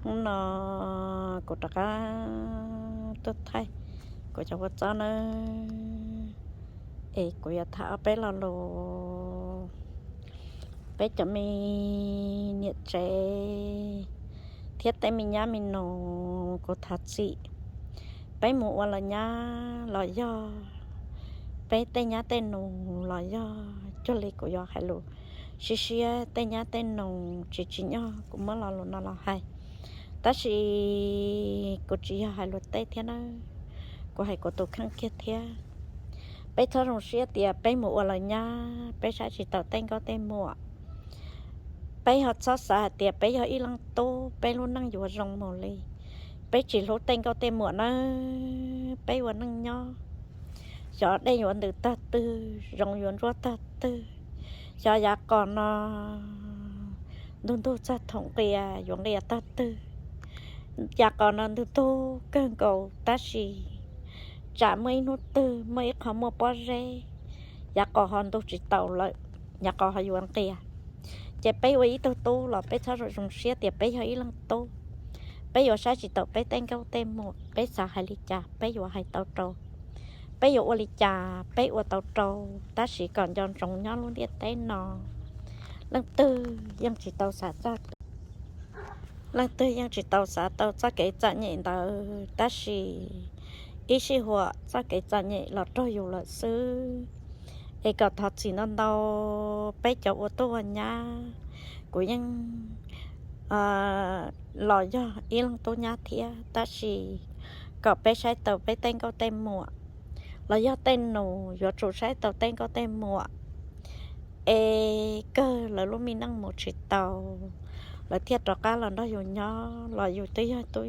Hnub no kuv rov qab tuaj thaij kuv cov ua txob nawb, es kuv yuav tham ob peb lo lus. Peb cov me niam tsev thiab tej me nyab me nus, kuv thov txim. Peb mus ua los nyab los yog, peb tej nyab tej nus los yog, cuag li kuv yuav hais lus siab siab tej nyab tej nus tsis tsim nyog kuv muab lo lus no los hais, tab sis kuv tsis yog hais luag tej thiab nawb, kuv hais kuv tus kheej kiag thiab. Peb txhob zoo siab tias peb mus ua los nyab peb saib tsis taus tej nkauj tej muam. Peb ho txhob xav hais tias peb yog ib leej tub peb lub neej yuav zoo mus li. Peb tsis hlub tej nkauj tej muam nawb. Peb ua neej nyob, xyov dej yuav ntws tag twg, zoov yuav ntsuab tag twg, xyov yav qos no ntug ntug txog thaum nqia yuav nqia tag twg. Yav qos no ntug ntug kawg nkaus tab sis tsam muaj ib hnub twg muaj ib qho muaj pob zeb, yav qos ho ntug tsis taus lawm, yav qos ho yuav nqia. Ces peb ua ib tug tub los peb txhob zoo zoo siab tias peb yog ib leej tub, peb yuav saib tsis taus peb tej nkauj tej muam. Peb xav hais li cas peb yuav hais tau rau, peb yuav ua li cas peb ua tau rau. Tab sis kom nco ntsoov nyob lub ntiaj teb no, leej twg yeej tsis tau xav txog, leej twg yeej tsis tau xav tau txoj kev txom nyem ntawd, tab sis ib sij huam txoj kev txom nyem los raug yus lawm xwb. Es kom thov txim ntau ntau peb cov ua tub ua nyab. Kuv yeej los yog ib leej tub nyab thiab, tab sis kom peb saib taus peb tej nkauj tej muam, los yog tej nus yuav tsum saib taus tej nkauj tej muam. Es kawg lawv lub me neej mus tsis tau, lawv thiaj rov qab los nrog yus nyob, los yus twb yog tub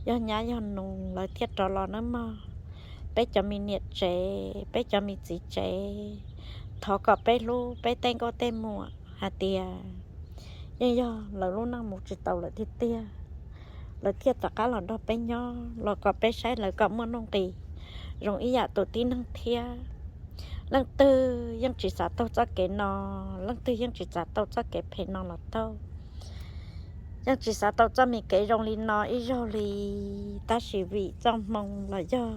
yog nyab yog nus lawv thiaj rov los nawb mog. Peb cov me niam tsev, peb cov me txiv tsev, thov kom peb hlub peb tej nkauj tej muam hais tias yeej yog lawv lub neej mus tsis tau lawm tiag tiag, lawv thiaj rov qab los nrog peb nyob, los kom peb saib lawv kom muaj nuj nqis zoo ib yam tus tib neeg thiab. Leej twg yeej tsis xav taug txoj kev no, leej twg yeej tsis xav taug txoj kev phem no los taug, yeej tsis xav taug txoj me kev zoo li no ib zaug li. Tab sis vim txoj hmoo los yog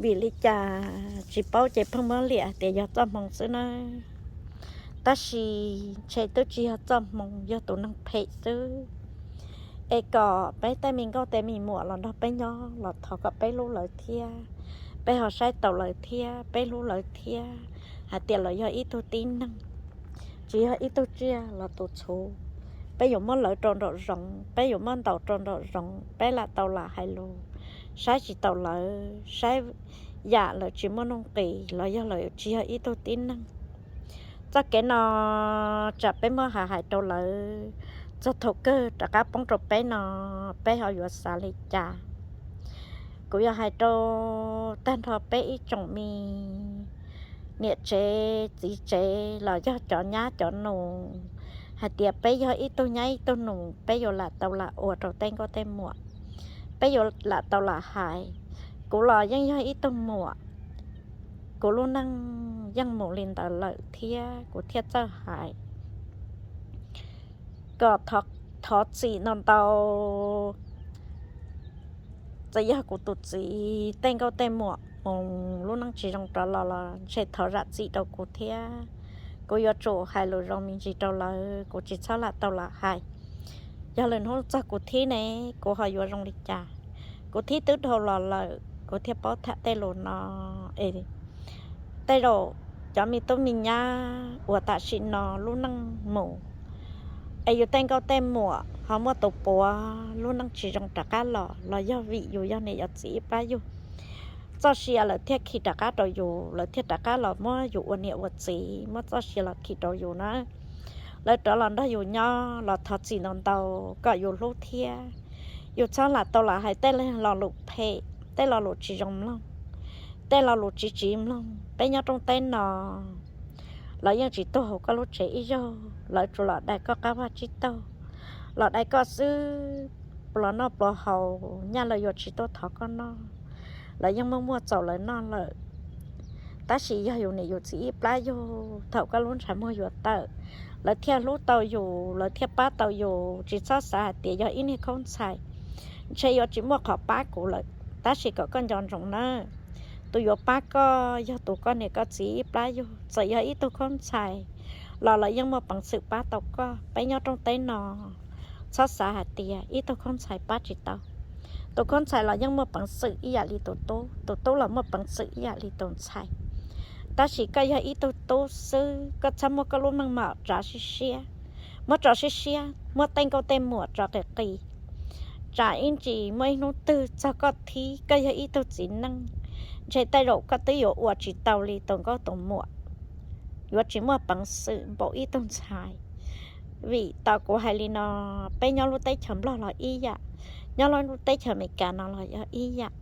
vim li cas tsis paub ces pheej muab liam hais tias yog txoj hmoo xwb nawb. Tab sis ntshe twb tsis yog txoj hmoo, yog tus neeg phem xwb. Es kom peb tej me nkauj tej me muam los nrog peb nyob los thov kom peb hlub lawv thiab, peb ho saib taus lawv thiab, peb hlub lawv thiab, hais tias lawv yog ib tug tib neeg, tsis yog ib tug tsiaj los tus txhuv. Peb yuav muab lawv rau nraum zoov, peb yuav muab ntaus rau nraum zoov, peb lam tau lam hais lus, saib tsis taus lawv, saib yam lawv tsis muaj nuj nqis los yog lawv tsis yog ib tug tib neeg. Txoj kev no tsam peb muab hais hais rau lawv, txog thaum kawg rov qab poob rau peb no, peb ho yuav xav li cas? Kuv yog hais rau tag nrho peb ib tsoom me niam tsev txiv tsev los yog cov nyab cov nus, hais tias peb yog ib tug nyab ib tug nus, peb yuav lam tau lam ua rau tej nkauj tej muam, peb yuav lam tau lam hais. Kuv los yeej yog ib tug muam, kuv lub neej yeej mus li ntawd lawm thiab kuv thiaj txawj hais kom thov txim ntau ntau. Txawm yog kuv tus txiv tej nkauj tej muam mus lub neej tsis zoo rov los los ntshe thov zam txim rau kuv thiab. Kuv yuav tsum hais lus zoo me ntsis rau lawv, kuv tsis txhob lam tau lam hais. Yog lwm hnub txog kuv thib ne, kuv ho yuav zoo li cas? Kuv thib twb dhau los lawm kuv thiaj paub tham tej lus no. Es tej zaum cov me tub me nyab uas tam sim no lub neej mus, es yus tej nkauj tej muam ho muaj tus puav lub neej tsis zoo rov qab los, los yog vim yus yog niam yog txiv ib plab yug, txoj sia lawv thiaj khi rov qab rau yus, lawv thiaj rov qab los muab yus ua niam ua txiv, muab txoj sia los khi rau yus na. Lawv rov los nrog yus nyob los thov txim ntau ntau kom yus hlub thiab. Yus txhob lam tau lam hais tej lo lus phem, tej lo lus tsis zoo mloog, tej lo lus tsis tsiv mloog. Peb nyob rooj teb no, lawv yeej tsis tuaj hauv koj lub tsev ib zaug, lawv tsuas los dai koj qab vaj tsib taug, los dai koj xwb, pluas noj pluas haus nyaj lawv yuav tsis tuaj thov koj noj. Lawv yeej muaj muaj txaus lawv noj lawm. Tab sis yog yus niam yus txiv ib plab yug, thaum koj lub ntshav muag yuav tawm, lawv thiaj hlub tau yus, lawv thiaj pab tau yus. Tsis txhob xav hais tias yog ib niag khaub ntxhais, ntshe yuav tsis muaj qhov pab kuv lawm. Tab sis kom koj nco ntsoov na, tus yuav pab koj yog tus koj niam koj txiv ib plab yug. Txawm yog ib tug khaub ntxhais los lawv yeej muaj peev xwm pab tau koj. Peb nyob rooj teb no, txhob xav hais tias ib tug khaub ntxhais pab tsis tau. Tus khaub ntxhais los yeej muaj peev xwm ib yam li tus tub, tus tub los muaj peev xwm ib yam li tus ntxhais. Tab sis koj yog ib tug tub xwb, koj txhob muab koj lub meej mom tso siab siab, muab tso siab siab, muab tej nkauj tej muam tso qis qis. Tsam ib ntsis muaj ib hnub twg txog koj thib, koj yog ib tug txiv neej, ntshe tej zaum koj twb yuav ua tsis tau li tus nkauj tus muam, yuav tsis muaj peev xwm npaum ib tug ntxhais. Vim tau kuv hais li no, peb nyob lub teb chaws Nplog los ib yam, nyob lub teb chaws Amelikas no los yog ib yam.